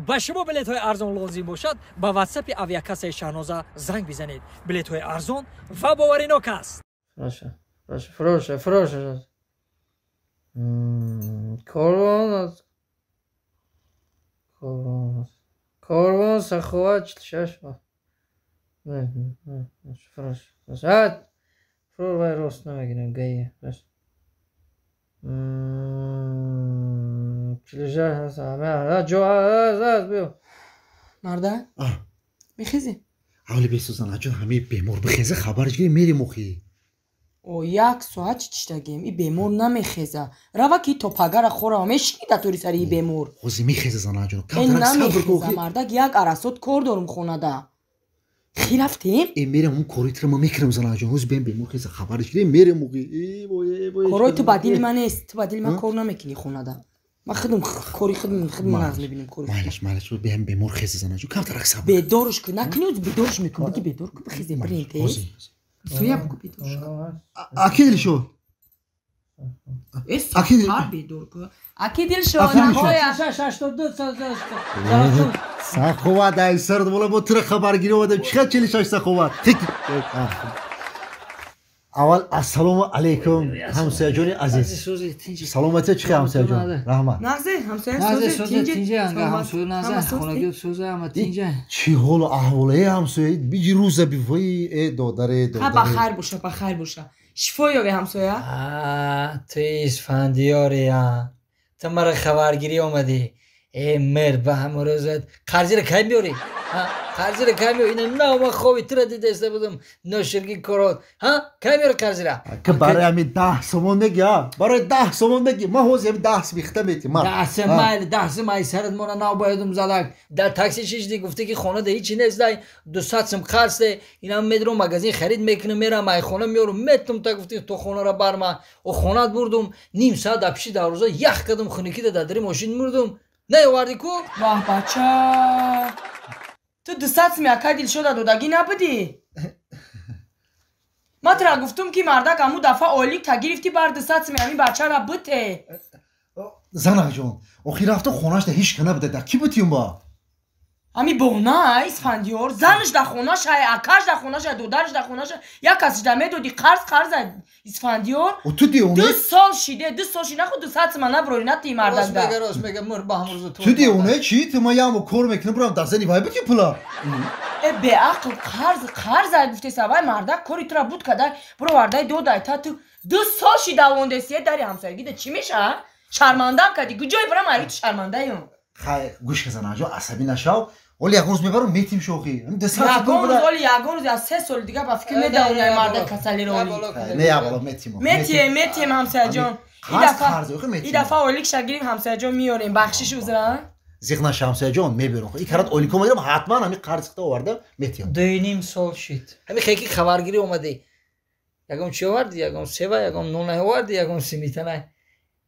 Ба шумо билетҳои арзон лозим бошад, ба ватсапи авиакассаи Шаҳноза занг бизанед. Билетҳои арзон ва боваринок аст. Хорошо, хорошо, фуроша, фуроша. Корвон, корвон, корвон, Саховат, 46. Фурош, фурош, вай рост намегирам, гаи. 46, ҷо биё. Марда, мехезӣ? Аввали бесӯзан аҷон, ҳамаи бемор бихеза, хабарш гирем, мерем охи. О, як соат чӣ чиштагем, и бемор намехеза. Рава ки то пагара хорава, мешини да тори сари и бемор. Ҳозир мехеза, занаҷон. Э, намехеза, мардак, як арасот кор дорум хонада. Хи, рафтем? Э, мерем, он кори тира ма мекунам, занаҷон. Ҳозир бем, бемор хеза, хабарш гирем, мерем охи. Корои ту ба дили ман нест, ту ба дили ман кор намекунӣ хонада. Ман худам кори худам худам нағз мебинем кори. Майлаш, майлаш, бем, бемор хеза, занаҷон, камтарак сабр. Бедорш ку, накунӣ, бедорш мекун, биги бедор ку, бихезем, бирем тез. Суя бугу, бедорш ку. Аки Дилшод. Э, сахар бедор ку. Аки Дилшод, нахоя. Саховат, ай сард бола, бо тира хабаргирӣ омадем. Чӣ қадр 46 Саховат? Аввал ассалому алайкум, ҳамсояҷони азиз. Саломатия, чӣ ҳамсояҷон? Раҳмат. Нағзе, ҳамсоя, сӯзе, тинҷа, ҳамсоя нағзе, хонагиёт сӯзе, ҳама тинҷа. Чӣ ҳолу аҳволе, ҳамсоя? Биҷи рӯза бивои, э додаре, додаре. Ха, ба хайр боша, ба хайр боша. Шифо ёбе, ҳамсоя. Ту Исфандиёри, ту мара хабаргирӣ омадӣ. Э, мер, ба ҳама рӯзат қарзира кай меёрӣ? Қарзира кай меёрӣ? Ина нав ман хоби тура дидаиста будам, ноширги корот. Ҳа, кай меёрӣ қарзира? Ки барои ҳами 10 сомон меги, а? Барои 10 сомон меги. Ман ҳозир ҳами 10 бихта мети ман. 10 сом майли, 10 сом ай сарат мона нав боядум задак. Дар такси шишди, гуфте ки хонада ҳичи нестай, 200 сом қарзте, инам медром магазин харид мекунам, мерам ай хона меёрам, метум та гуфти то хонара барма. О, хонат бурдум, ним соат дар пиши дарвоза ях кардум, хунукида дар дари мошин мурдум. Наёвардӣ ку? Ваҳ, бача, ту 200 суми акай Дилшода додагӣ набудӣ? Ман тура гуфтум, ки мардак, аму дафъа ойлик та гирифтӣ, бар 200 суми ҳамин бачара буте. Занаҷон, охи рафта хонашда ҳеч ка набуда, дар кӣ бутиюм ба? Ҳами бона, Исфандиёр, занаш дар хонашай, акаш дар хонашай, додараш дар хонашай, як касаш да медодӣ, қарз қарза, Исфандиёр. Ту девона. 2 сол шиде, 2 сол шиде, нахуд 200 сума наброри натии мардакда. Рост мега, мур ба ҳамрӯза. Ту девона чӣ? Ту ман ямо кор мекунам, бурам дар зани вай бити пула? Э, беақл, қарз қарза гуфтеса, вай мардак кори тура буд кадай, бировардай додай та, ту 2 сол шида вондесие дари ҳамсоягида. Чӣ меша? Шармандам кардӣ, куҷое бурам, айри ту шармандаём. Хай, гӯш ка, занаҷо, асабӣ нашав. Оли ягон рӯз мебарам, метим шохи. Ягон рӯз, оли ягон рӯз, аз 3 соли дига ба фикр медавонӣ, ай марда касалиро оли. Не, ябало метим. Метием, метием, ҳамсояҷон. И дафъа ойликша гирим, ҳамсояҷон, меёрем, бахшиш узра. Зиқ наша, ҳамсояҷон, меберам. И карат ойлико мегирам, ҳатман ҳами қарз хита оварда метиям. 2.5 сол шид. Ҳами хеки хабаргирӣ омадӣ. Ягон чӣ овардӣ? Ягон сева, ягон нон овардӣ, ягон симитана.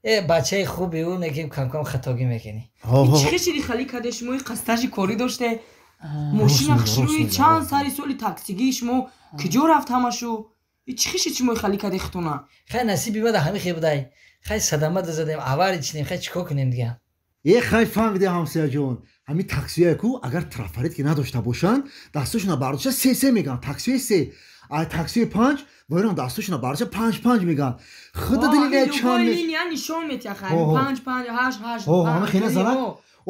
Э, бачаи хуби ӯ, неки камкам хатогӣ мекунӣ. Чӣ шиди хали каде шумо қастажи корӣ доште, мошина хушрӯи чанд сари соли таксигии шумо куҷо рафт ҳамашу? Чӣ шид шумо хали каде хитона? Хай, насиби мада ҳами хе будай. Хай, садама дазадем, авари чинем, хай, чӣ кор кунем дига? Е, хай, фаҳмиде, ҳамсояҷон. Ҳамин таксиҳое ку, агар трафарет ки надошта бошанд, дастошона бардошта се се мегӯянд, таксиҳои се. Ай таксиҳои панҷ вайрон дастошона бардошта панҷ панҷ мегӯянд. Худа дили не чанд линия нишон метиҳад, хай, панҷ панҷ, ҳашт ҳашт. Ҳама хела занак.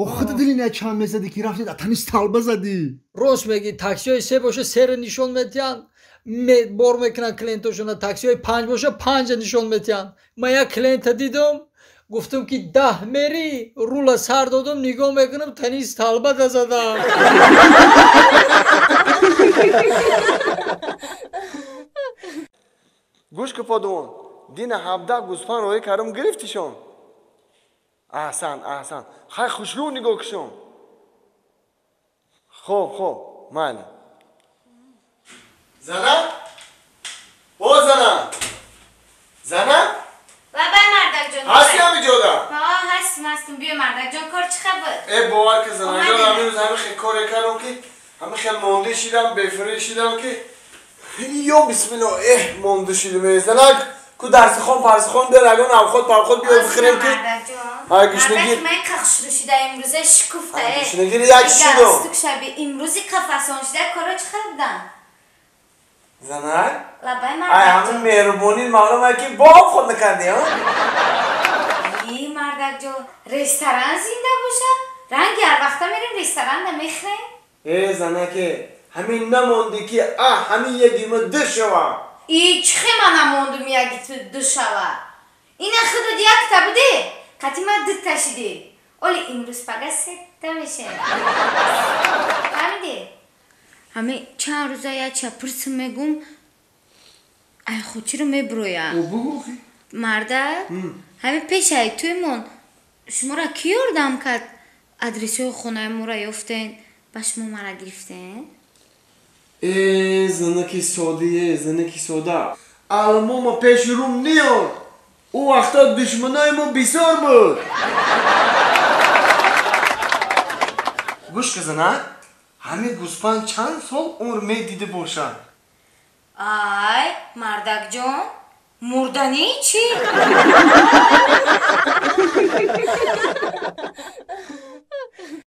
О, худа дили не чанд мезадӣ, ки рафти тани столба задӣ. Рост мегӣ, таксиҳои се боша, серо нишон метиҳанд, бор мекунанд клиентошона, таксиҳои панҷ боша, панҷа нишон метиҳанд. Ман як клиента дидум, гуфтум ки 10 мери, рула сар додум, нигоҳ мекунам, тани столба дазадам. Гӯш ку, подувон, дина 17 гӯспан роҳӣ кардам, гирифтишон? Аҳсан, аҳсан, хай, хушрӯ нигоҳ кушон. Хоб, хоб, майли. Зана, о зана, зана! Бабай, мардакҷон. Ҳасти ҳамиҷода? Ҳа, ҳастм, ҳастм. Биё, мардакҷон, кор чӣ хабар? Э, бовар ки, занаҷон, ҳамин рӯз ҳамин хел коре кардам, ки ҳамин хел монда шидам, бефирӣ шидам, ки ё бисмилло, эҳ, монда шидам. Э, занак, Ку дарсихон фарсихон биёр, ягон авхот павхот биёр бихӯрем ки. Ай гушнагир. Мардак, ман қахшуру шуда имрӯза шукуфта. Гушнагир як шудум. Галстук шаби имрӯзи қафасон шуда коро чӣ хел будан? Занак? Лабай Ай мардак ҳамин ҷон. меҳрубонӣ маълум ай ки бо обхот накардӣ, а? И мардак ҷон, ресторан зинда боша? Ранги ҳар вақта мерем ресторанда мехӯрем? Э занаке, ҳамин намондӣ ки а ҳамин ягима ду шава. И чӣ хе ман намондум яги ту ду шава? Ина худат якта будӣ? Қати ман дута шидӣ. Оли имрӯз пага сета мешем. Фаҳмидӣ? Ҳами чанд рӯза як чапурсим мегум, ай хотиро мебуроя. Мардак, ҳами пешаи туймон шуморо кӣ ёрдам кард? Адресҳои хонаи моро ёфтен, ба шумо мара гирифтен? Э занаки содие, занаки сода. Алмо ма пеши рум ниёр. Ӯ вақто душманои мо бисёр буд. Гӯш ка занак, ҳамин гӯспанд чанд сол умр медида бошад? Ай, мардакҷон, мурданӣ чӣ?